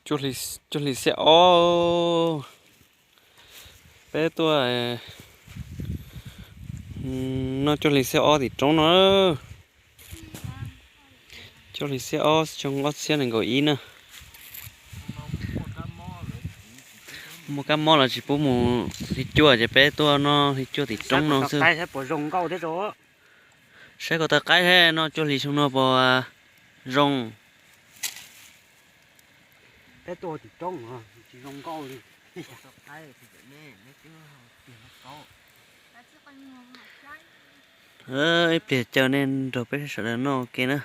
Cuaj hlis xiab ob, peb tuaj noj cuaj hlis xiab ob tim roob no. Cuaj hlis xiab ob xyoo ob txhiab nees nkaum ib na. Muaj kab mob los tsis pub mus hli cuaj ces peb tuaj noj hli cuaj tim roob no xwb. Saib kom tawg qaib thiab, noj cuaj hlis xyoo no puas zoo. Ib pliag caw nej nrog peb sawv daws noj ua ke na.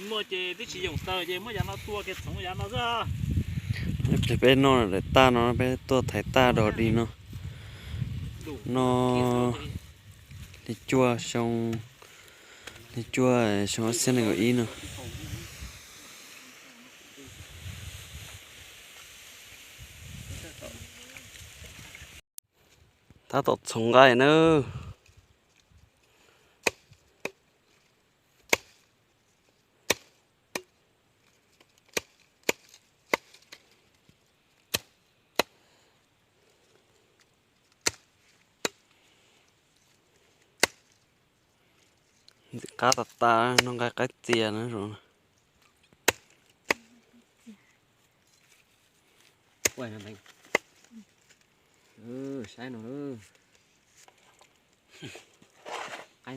Muaj ces twb tsis yoom taws ces muab yav no tua kiag txhoov yav no xwb. Ib pliag peb noj daim tag no peb tuaj thaiv tag dog dig no. Noj hli cuaj xyoo, hli cuaj xyoo ob txhiab nees nkaum ib no. Tab tom txhoov nqaij na. Ntxim qab tas tas, noj nqaij qaib txias na. Saib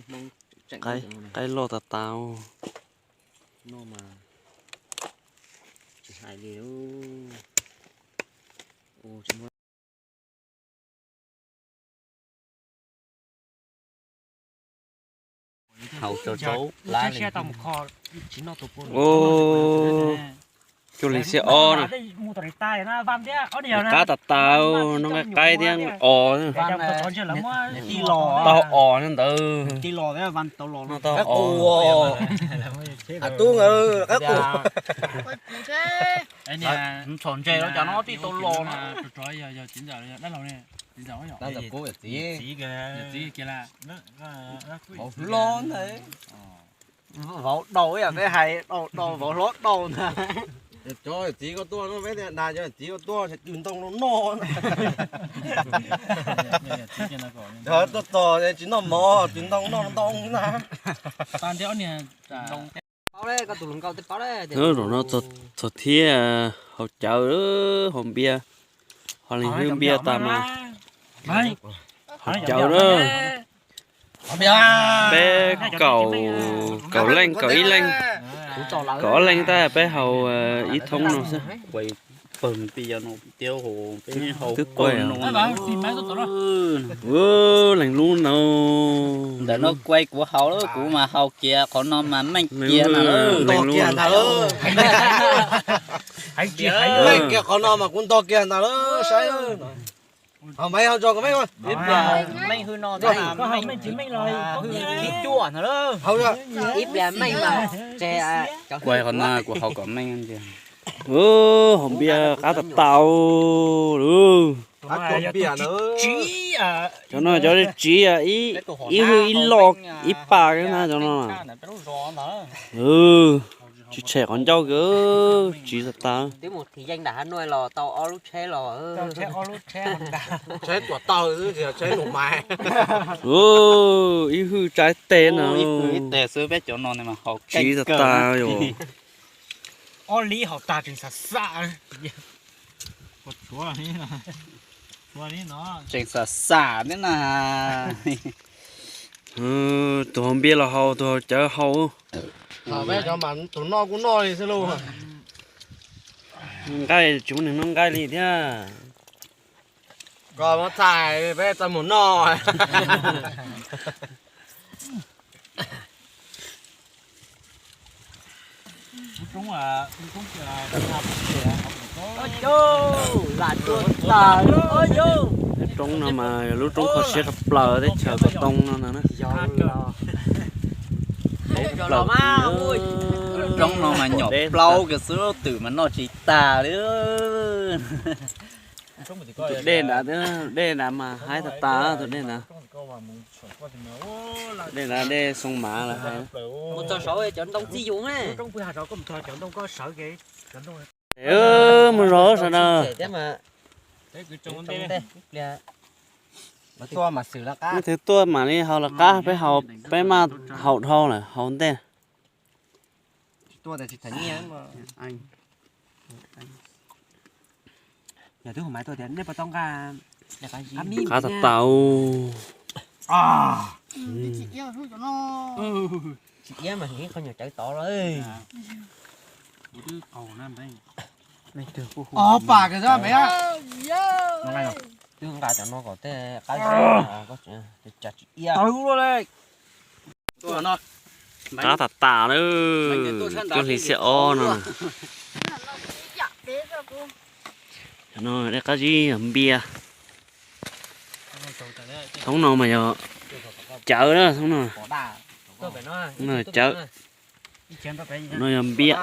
no, qaib loj tas tas. No mas tsis hais li. Haus tau rau plab li. Cuaj hlis xiab ob na. Qab tas tas, noj nqaij qaib thiab os. Tau os ntawd. Tau os. Txhom ntses los cas no tib tau los no. Vauv hlob ntag. Vauv daus ib yam peb hais, daus daus vauv hlob daus ntag. Cov txiv koj tuaj no, peb tias dag cov txiv koj tuaj cws ntoo no noj. Tuaj txog tsis noj mov, cws ntoo noj ntoo na. Zaum no txog thiab, haus cawv, haus npias, haus leej hwj npias tas mas haus cawv na. Peb kaum, kaum leej, kaum ib leej, kaum ob leej tab peb haus ib thoob no xwb. Twb kuaig, leej lub no. Ntawm no kuaig kuv haus, kuv mas haus kiag qhov no mas meej kiag na. Meej kiag qhov no mas kuv ntog kiag ntag lauj, saib. Haus meej, haus tso kom meej. Ib pliag meej hwj no, hwj ib cuaj no lauj. Ib pliag meej mas tseg. Kuaig qhov no kuv haus kom meej. Haus npias qab tas tas lauj. Cov no cov tsiv, ib hwj ib lo ib pas na cov no. Tsis tshem qhov ncauj kiag, tsiv tas tas. Twb mus thim yeej nram hav nuaj los tau ob lub tsheb los. Tsheb tuam taug xwb, tsheb nus mais. Ib hwj tsa ib teg no. Ib hwj ib teg xwb, peb cov no mas haus tsiv tas tas yom. Ob lib haus tag tseem xam xam. Tseem xam xam thiab na. Tus haus npias los haus, tus haus cawv haus. Tus noj kuj noj li xwb lauj. Nqaij tsis muaj neeg noj nqaij li thiab. Koj muab txhais peb txo mus noj. Lub roob no mas yog lub roob kho siab tshaj plaws teb chaws Kos Tooj no na. Roob no mas nyuam plaub kiag xwb, twm mas noj tsis tag li. Tus dej nrad, dej nrad mas haib tas tas tus dej nrad. Dej na, dej xoo mav lawm. Mus txog saud cov ntoo txij yus na. Mus zov sawv daws. Leej twg tuaj mam li haus lawv qab, peb haus, peb maj haus dhau lawm, haus ntej. Qab tas tas. Tsis iab mas nws qhov nyuag cawv tod lawm. Twb nqa cov no kom tej qab tsis iab. Qab tas tas na. Cuaj hlis xiab ob no. Cov no dej qab zib yog npias. Thoob no mas yog cawv na, thoob no. Thoob no cawv. No yog npias.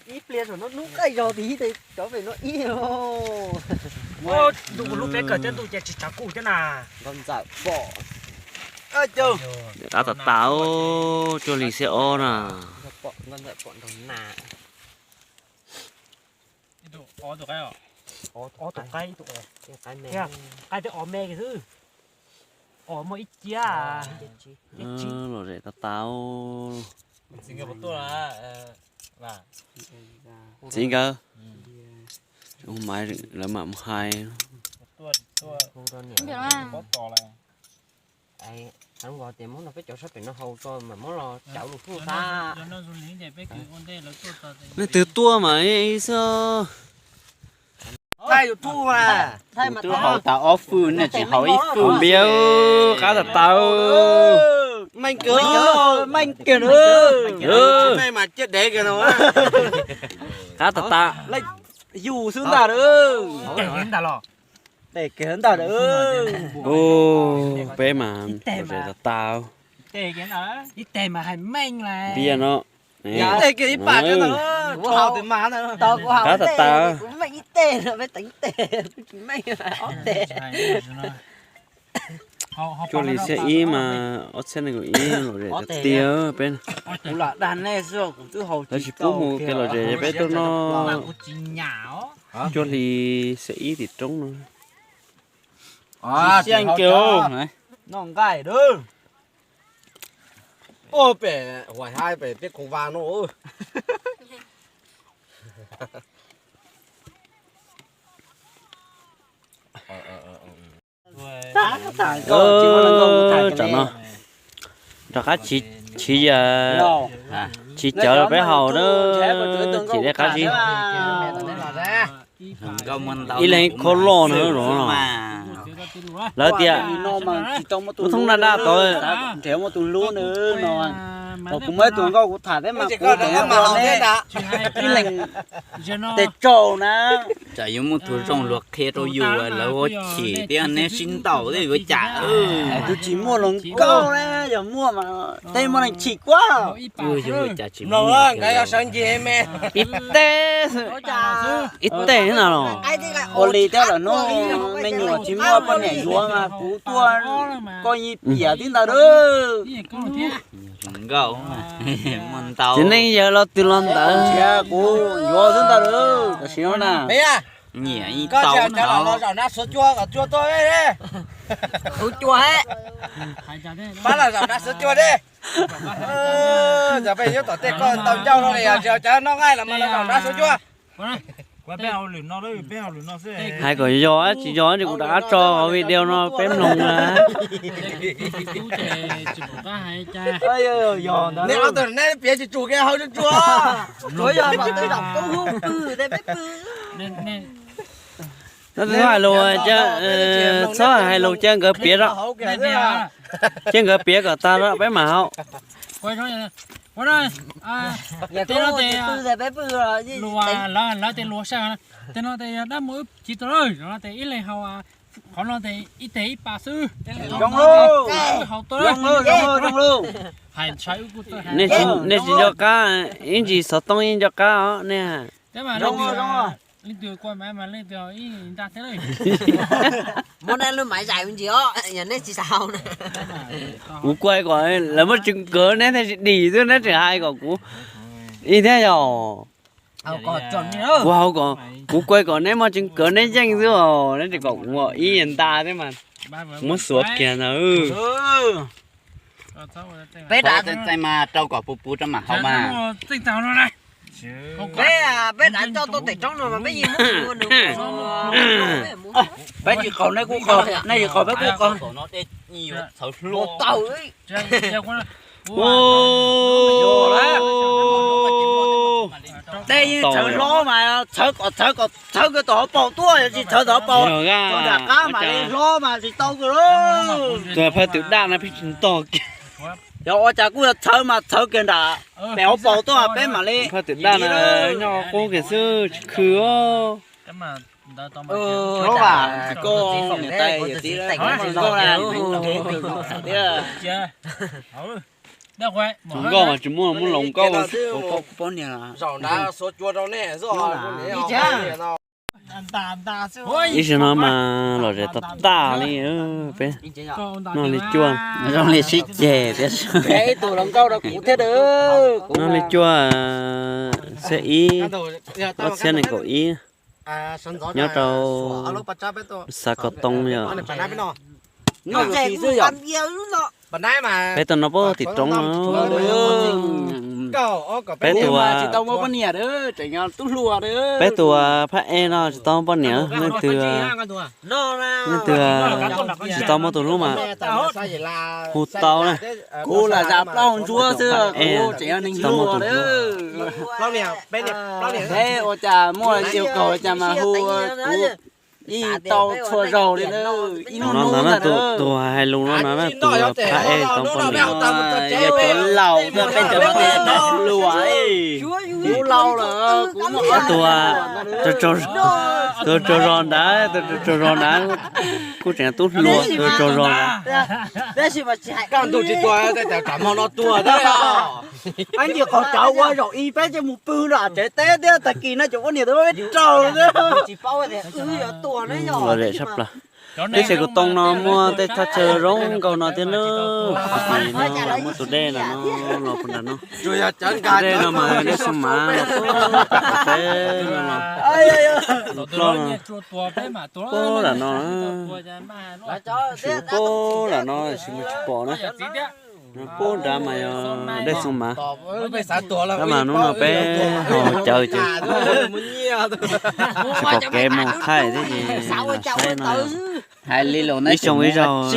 Ib pliag saum no hnub qaij zog tid, cov pem no ib. Ntuj kuv lub peb kawg thiab ntuj ces tsis tshav kuj thiab na. Qab tas tas, cuaj hlis xiab ob na. Ob tug qaib, ob tug qaib, qaib tej os me xwb. Os muaj ib ciab. Lom zem tas tas. Txiv nkawd, lawv mam mus hais. Tias muab no peb cov sab pem no haus tso mam muab los cawv lus tuj tag. Leej twg tuaj mas ib xwb. Kuv twb haus tas ob fwj, nej tseem haus ib fwj. Npias, qab tas tas. Meej kiag, meej kiag. Qab tas tas. Yus xwb ntag. Tes kiag ntag. Peb mas lom zem tas tas. Ib teg mas hais meej lawm. Npias no. Ib teg kiag ib pam. Qab tas tas. Kuv meej ib teg no, peb teev ib teg, kuv tsis meej ob teg. Cuaj hlis xiab ib mas ob txhiab nees nkaum ib lom zem tiag tiag peb. Kuv lam dag nej xwb, kuv twb haus. Lawv tsis pub mus kev lom zem, peb tuaj noj. Cuaj hlis xiab ib tim roob no. Tsis xiab kiag. Noj nqaij. Pem huam haib pem peb khoom vaj no. Tam no rov qab chiv, chiv cawv los peb haus na, chiv dej qab zib. Ib leeg ib khob loj na los no. Lawv tias muab thoob daj daj tod, nrhiav muaj tus hlub na no. Kuv muab tus nkauj kuv tham thiab mas kuv tus nkauj ne, ib leeg tes tsaus na. Tsam yuav muaj tus zoo luag qhia rau yus lawv ua chim thiab neb sib ntaus thiab yuav cas. Tus tsis muaj hluas nkauj na, yog muaj mas tej muaj neeg chim kuab. Ib teg, ib teg na los. Ua li thiab los hnub me nyuam tsis muaj poj niam yuav mas kuv tuaj koj yeej piam tib ntawd. Txiv neej yawg los twg los ntawd. Kuv yuav xwb ntag. Tam sim no na, nyiam ib tau zaum nab suav cua kom cua tuaj. Kuv cua he. Pab los zaum nab suav cua de. Cov peb nyob tom tej koj tau ncauj no li, tsis cov noj nqaij los mas los zaum nab suav cua. Hais kom yog tsis yog ces kuv rov qab tso video no peb mloog na. Nej ob tug neb piav tsuj tsuag kiag hauv tsuag tsuag. Txhob hais lus, txhob hais lus cia nkawd piav, cia nkawd piav kom tag peb mam haus. Tej no ces, lawv tias luag sab, tej no ces dab mus wb chiv tau lawm, no ces ib leeg haus, qhov no ces ib teg ib pas xwb. Haus tau lawm. Nej tsis nco qab, ib ntsis xov tooj yeej nco qab os nej. Leej twg kua maiv mas leej twg ib nta thiab. Muab neb lub maiv zais me ntsis os, yog neb tsis xav hau na. Kuv kua kom lawv muaj tsev kawv neb thiaj tsis dim xwb, neb tseem hais kom kuv ib thiab yog. Kuv hau kom, kuv kua kom neb muaj tsev kawv neb yeej xwb os, neb tseem kom kuv ib nta thiab mas. Muab xuav kiag ntawd. Peb dav txeej mas rau kom puv puv rau mam hau mas. Peb, peb dav coj tuaj tim roob no mas peb yeej muab nws. Peb tsis qaug neb kuj qaug, neb tsis qaug peb kuj qaug. Tej yeej txhawv hlob mas txhawv kom txhawv kom txhawv kiag tom hauv paus tuaj, yog tsis txhawv tom hauv paus, nram qab mam li hlob mas tsis tau kiag lauj. Tus phaj twm daj no peb tsis ntog kiag. Yog ua cas kuj yog txhawv mas txhawv kiag nram pem hauv paus tuaj peb mam li. Phaj twm daj no nyob qub kiag xwb tsis khw os. Tsis koj niam tais yawm txiv, tsis koj na, thiab. Tsis nkauj mas tsis muaj, muab los nkauj xwb. Ib zaug no mas lom zem tag tag li, peb noj li cuaj, zoo li sib ceg thiab. Noj li cuaj, xiab ib, ob txhiab nees nkaum ib, nyob rau Xav Kos Too yom. Peb tuaj noj pem tim roob no. Peb tus, peb tus phab ej no tsis tau muaj poj niam, leej twg, leej twg tsis tau muaj tus hlub mas hu tau na. Kuv lam zam plaub hau ntsuab xwb, kuv tseem yog neeg hluas. Ua cas muaj ib qho cas mas hu kuv ib tau txhua zaus li. Ib hnub ntawd na, tus hais lus no na, tus phab ej tau poj niam. Yog cov laus, peb cov no hluas, kuv laus lawm, kuv muaj ob tug, tus tsaug zog ntawd, tus tsaug zog ntawd kuj tseem tub hluas, tus tsaug zog ntawd. Kaj ntug tsis tuag, tej tam hmo no tuag thiab. Ib ncig qhov cawv ua zaum ib peb coj mus pw nram tsev teb thiab, tag kis no cov poj niam twb muab peb raug xwb. Lom zem tshaj plaws. Teb chaws Kos Tooj no muaj tej thaj chaw zoo nkauj no thiab na. Tab sis no muaj tus dej no no los puag nram no. Tus dej no mas dej Xoo Mav los puag tom teb no los, los ploj no, puag nram no, puag nram no tsis mus tsis pom na. Puag nrad mas yog dej Xoo Mav. Tab mas hnub no peb haus cawv ces tsis pom kev mus thaij thiab ces los saib no. Hais li los ib xyoo ib zaug,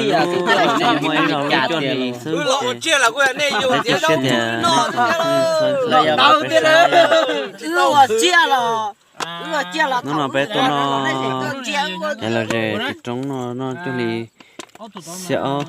muaj ib zaug lub cuaj hli xwb ces peb tsis siab tias hnub no peb tuaj noj, es los ze tim roob no noj cuaj hli xiab ob.